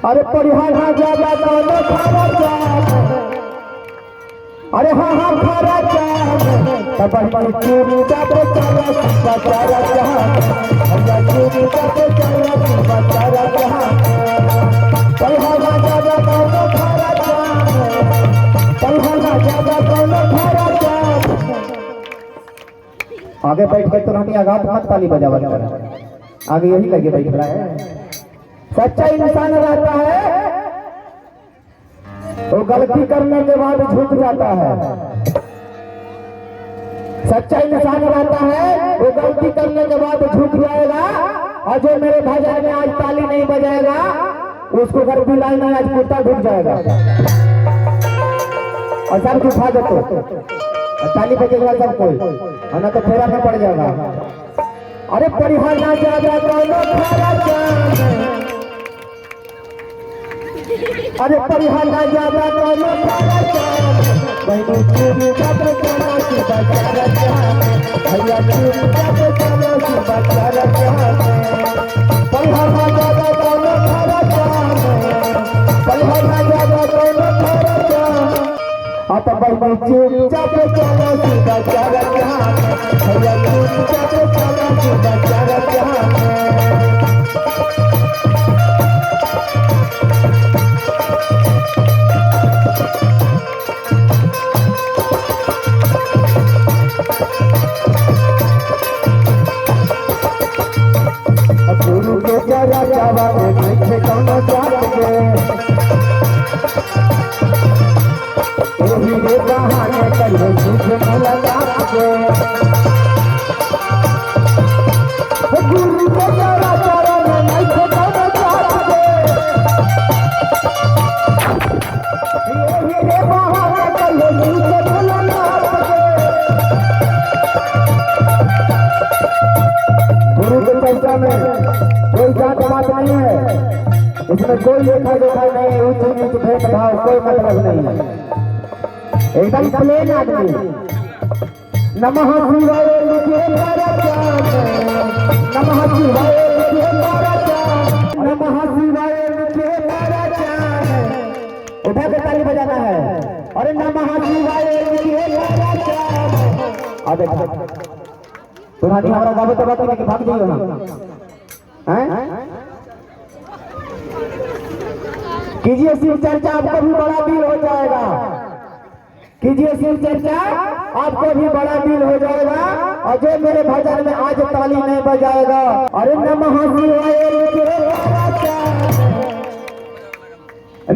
अरे परिहार ना ज्यादा कोनो खर्चा, अरे हाँ हाँ खर्चा। तब बहनी चुपचाप चला बचारा जहाँ, भैया चुपचाप चला बचारा जहाँ। परिहार ना ज्यादा कोनो खर्चा, परिहार ना ज्यादा कोनो खर्चा। आगे बैठ के तो नहीं आघात मत ताली बजावत कर, आगे यही लगे बैठ रहा है। सच्चा इंसान रहता है वो गलती करने के बाद झुक जाता है। सच्चा इंसान रहता है वो गलती करने के बाद झुक जाएगा। और जो मेरे भजन में आज ताली नहीं बजाएगा उसको घर बुलाए ना, आज कुत्ता ढुक जाएगा। और सब उठा दो तो ताली बजेगा सब कोई, और ना तो फेरा में पड़ जाएगा। अरे परिहार ना ज्यादा कोनो खर्चा, अरे परिहार ना ज्यादा कोनो खर्चा। बहनी चुपचाप चला बचारा जहाँ, भैया चुपचाप चला बचारा जहाँ। परिहार ना ज्यादा कोनो खर्चा, परिहार ना ज्यादा कोनो खर्चा। अब बहनी चुपचाप चला बचारा जहाँ, भैया चुपचाप चला बचारा जहाँ। गुरु के जरा जावा के कौनो जात के, एही रे बहाने करियो झूठ मुलाकात के। गुरु के जरा जावा नइखे कौनो जात के, एही रे बहाने करियो झूठ मुलाकात के। गुरु के चर्चा में कोई जात पात नहीं है, इसमें कोई लेखा जोखा नहीं है, ऊंच नीच भेदभाव कोई मतलब नहीं है, एकदम प्लेन आदमी। नमः शिवाय लिखे परचान, नमः शिवाय लिखे परचान, नमः शिवाय लिखे परचान। उठा के ताली बजाना है। अरे नमः शिवाय लिखे परचान। आ देखो पुरानी हमारा गावे तो बात कि भाग जाइयो ना, हैं? कीजिए शिव चर्चा, आपको भी बड़ा दिल हो जाएगा। कीजिए शिव चर्चा, आपको भी बड़ा दिल हो जाएगा। और जो मेरे भजन में आज ताली नहीं बजाएगा, अरे नमः शिवाय लिखे परचान,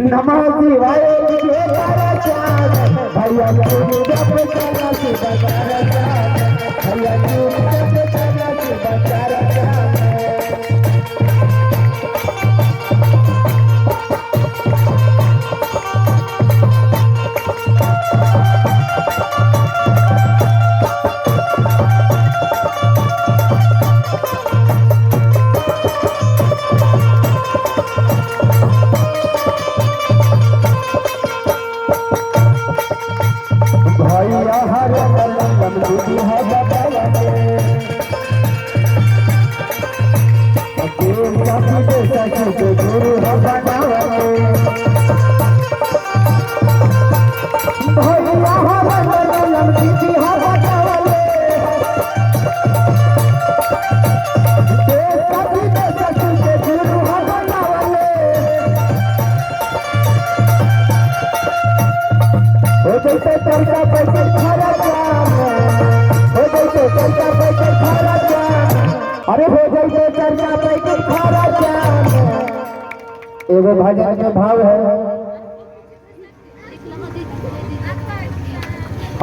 नमः शिवाय लिखे परचान। भैया चुपचाप चला बचारा जहाँ, भैया चुपचाप चला बचारा जहाँ। भैया हर कलम दीदी है बतावे, सखी के गुरु हो बनावे। भैया हर कलम दीदी है बतावे, सखी के गुरु हो बनावे। हो जैसे चर्चा पैसे खर्चा, हो जैसे चर्चा पैसे खर्चा, अरे हो जैसे चर्चा पैसे खर्चा। एगो भजन के भाव है,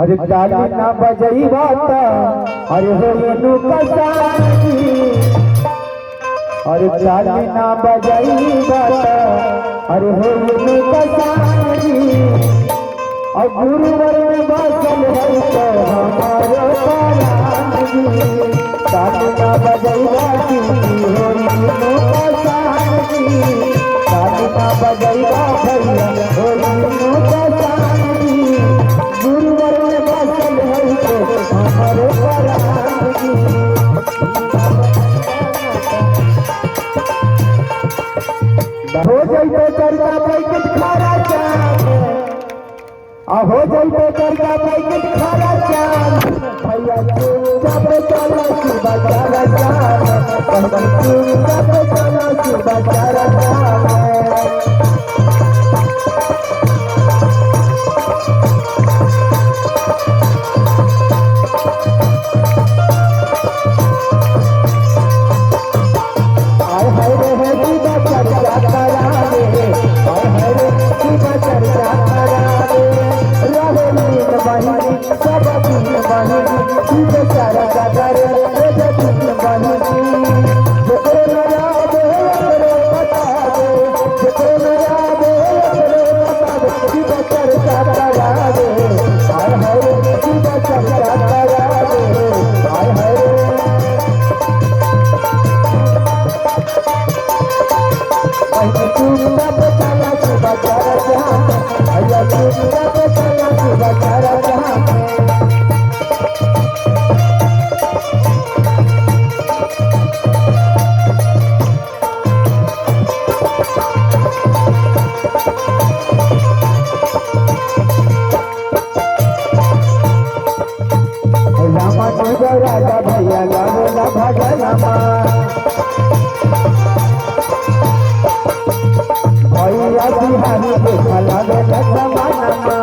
अरे ताली ना बजई बात, अरे हो नु कसाई। अरे ताली ना बजई बात, अरे हो नु कसाई। और गुरुवर में बसल है तो हमारो परान जी। ताली ना बजैबा की हो नु कसान जी, ताली ना बजैबा भैया हो नु कसान जी। गुरुवर में बसल है तो हमारो परान जी। हो जाइए जइबे चर्चा पैकेट खारा चाम, आ हो जइबे चर्चा पैकेट खारा चाम, भैया चुपचाप चला शिवा चारा चाम, बहनी चुपचाप चला शिवा चारा चाम। आय हाय रे है शिवा चर्चा करावे, आय हाय रे शिवा चर्चा करावे, रहे लीन बहिनी सब दीन बहिनी, शिव चर्चा करे रे दीन बहिनी, जेकरे न याद ओकरे बता दे, जेकरे न याद ओकरे बता दे, शिव चर्चा करावे, आय हाय रे शिव चर्चा करावे, आय हाय रे। चुपचाप चला शिवा चारा चाम, भैया चुपचाप चला शिवा चारा चाम। रामा तुझ राजा भैया गावेला भजनमा, भैया बिहारी देखा लागे समानमा,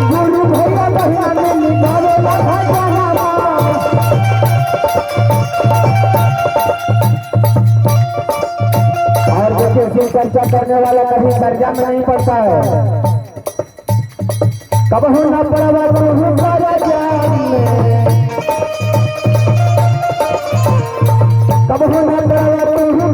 गुरु भैया भैया मिली गावेला भजनमा। और देखिए शिव चर्चा करने वाला कभी कर्जा में नहीं पड़ता है, कबहू न पड़वा तू कर्जा में, कबहू न पड़वा तू